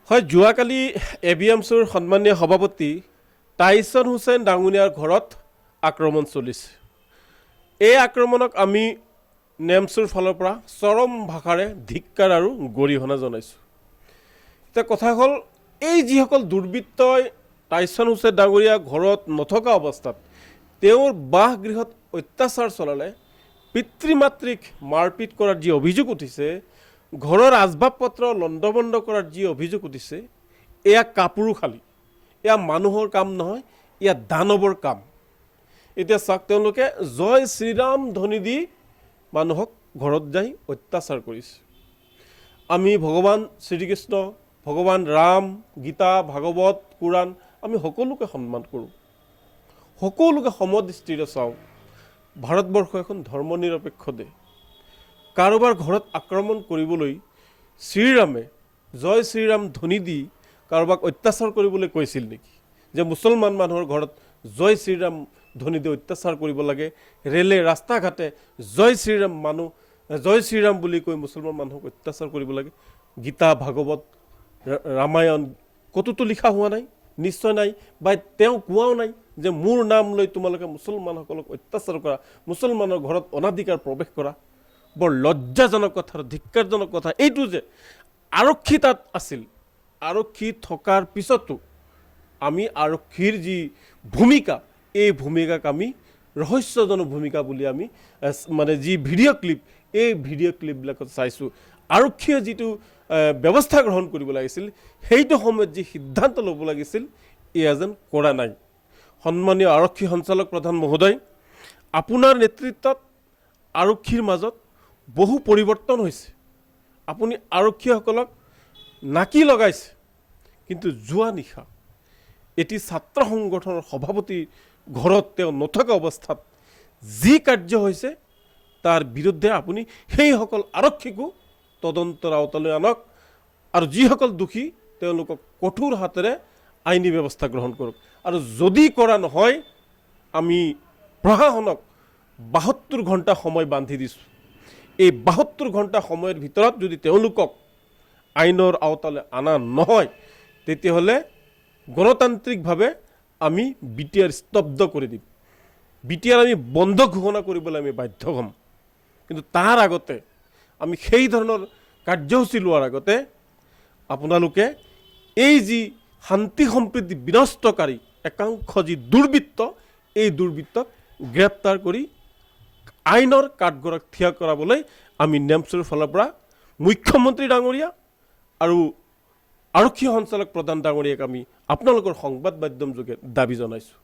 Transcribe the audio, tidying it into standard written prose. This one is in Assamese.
হয়, যোৱাকালি এ বি এম চুৰ সন্মানীয় সভাপতি টাইছন হুছেইন ডাঙৰীয়াৰ ঘৰত আক্ৰমণ চলিছে। এই আক্ৰমণক আমি নেমচুৰ ফালৰ পৰা চৰম ভাষাৰে ধিক্কাৰ আৰু গৰিহণা জনাইছোঁ। এতিয়া কথা হ'ল, এই যিসকল দুৰ্বৃত্তই টাইছন হুছেইন ডাঙৰীয়া ঘৰত নথকা অৱস্থাত তেওঁৰ বাসগৃহত অত্যাচাৰ চলালে, পিতৃ মাতৃক মাৰপিট কৰাৰ যি অভিযোগ উঠিছে, ঘৰৰ আচবাব পত্ৰ লণ্ডভণ্ড কৰাৰ যি অভিযোগ উঠিছে, এয়া কাপুৰুষালি, এয়া মানুহৰ কাম নহয়, এয়া দানৱৰ কাম। এতিয়া চাওক, তেওঁলোকে জয় শ্ৰীৰাম ধ্বনি দি মানুহক ঘৰত যাই অত্যাচাৰ কৰিছে। আমি ভগৱান শ্ৰীকৃষ্ণ, ভগৱান ৰাম, গীতা, ভাগৱত, কোৰাণ আমি সকলোকে সন্মান কৰোঁ, সকলোকে সমদৃষ্টিৰে চাওঁ। ভাৰতবৰ্ষ এখন ধৰ্মনিৰপেক্ষ দেশ। কাৰোবাৰ ঘৰত আক্ৰমণ কৰিবলৈ শ্ৰীৰামে জয় শ্ৰীৰাম ধ্বনি দি কাৰোবাক অত্যাচাৰ কৰিবলৈ কৈছিল নেকি, যে মুছলমান মানুহৰ ঘৰত জয় শ্ৰীৰাম ধ্বনি দি অত্যাচাৰ কৰিব লাগে, ৰেলে ৰাস্তা ঘাটে জয় শ্ৰীৰাম মানুহ জয় শ্ৰীৰাম বুলি কৈ মুছলমান মানুহক অত্যাচাৰ কৰিব লাগে? গীতা, ভাগৱত, ৰামায়ণ ক'তোতো লিখা হোৱা নাই, নিশ্চয় নাই, বা তেওঁ কোৱাও নাই যে মোৰ নাম লৈ তোমালোকে মুছলমানসকলক অত্যাচাৰ কৰা, মুছলমানৰ ঘৰত অনাধিকাৰ প্ৰৱেশ কৰা। বৰ লজ্জাজনক কথা আৰু ধিক্কাৰজনক কথা এইটো যে আৰক্ষী তাত আছিল। আৰক্ষী থকাৰ পিছতো আমি আৰক্ষীৰ যি ভূমিকা, এই ভূমিকাক আমি ৰহস্যজনক ভূমিকা বুলি আমি মানে যি ভিডিঅ' ক্লিপ, এই ভিডিঅ' ক্লিপবিলাকত চাইছোঁ, আৰক্ষীয়ে যিটো ব্যৱস্থা গ্ৰহণ কৰিব লাগিছিল, সেইটো সময়ত যি সিদ্ধান্ত ল'ব লাগিছিল, এয়া যেন কৰা নাই। সন্মানীয় আৰক্ষী সঞ্চালক প্ৰধান মহোদয়, আপোনাৰ নেতৃত্বত আৰক্ষীৰ মাজত বহু পৰিৱৰ্তন হৈছে। আপুনি আৰক্ষীসকলক নাকি লগাইছে। কিন্তু যোৱা নিশা এটি ছাত্ৰ সংগঠনৰ সভাপতিৰ ঘৰত তেওঁ নথকা অৱস্থাত যি কাৰ্য হৈছে, তাৰ বিৰুদ্ধে আপুনি সেইসকল আৰক্ষীকো তদন্তৰ আওতালৈ আনক আৰু যিসকল দোষী তেওঁলোকক কঠোৰ হাতেৰে আইনী ব্যৱস্থা গ্ৰহণ কৰক। আৰু যদি কৰা নহয়, আমি প্ৰশাসনক 72 ঘণ্টা সময় বান্ধি দিছোঁ। এই 72 ঘণ্টা সময়ৰ ভিতৰত যদি তেওঁলোকক আইনৰ আওতালৈ অনা নহয়, তেতিয়াহ'লে গণতান্ত্ৰিকভাৱে আমি বিটিআৰ স্তব্ধ কৰি দিম। বিটিআৰ আমি বন্ধ ঘোষণা কৰিবলৈ আমি বাধ্য হ'ম। কিন্তু তাৰ আগতে আমি সেই ধৰণৰ কাৰ্যসূচী লোৱাৰ আগতে আপোনালোকে এই যি শান্তি সম্প্ৰীতি বিনষ্টকাৰী একাংশ যি দুৰ্বৃত্ত, এই দুৰ্বৃত্তক গ্ৰেপ্তাৰ কৰি আইনৰ কাঠগড়াত থিয় কৰাবলৈ আমি নেমচুৰ ফালৰ পৰা মুখ্যমন্ত্ৰী ডাঙৰীয়া আৰু আৰক্ষী সঞ্চালক প্ৰধান ডাঙৰীয়াক আমি আপোনালোকৰ সংবাদ মাধ্যম যোগে দাবী জনাইছোঁ।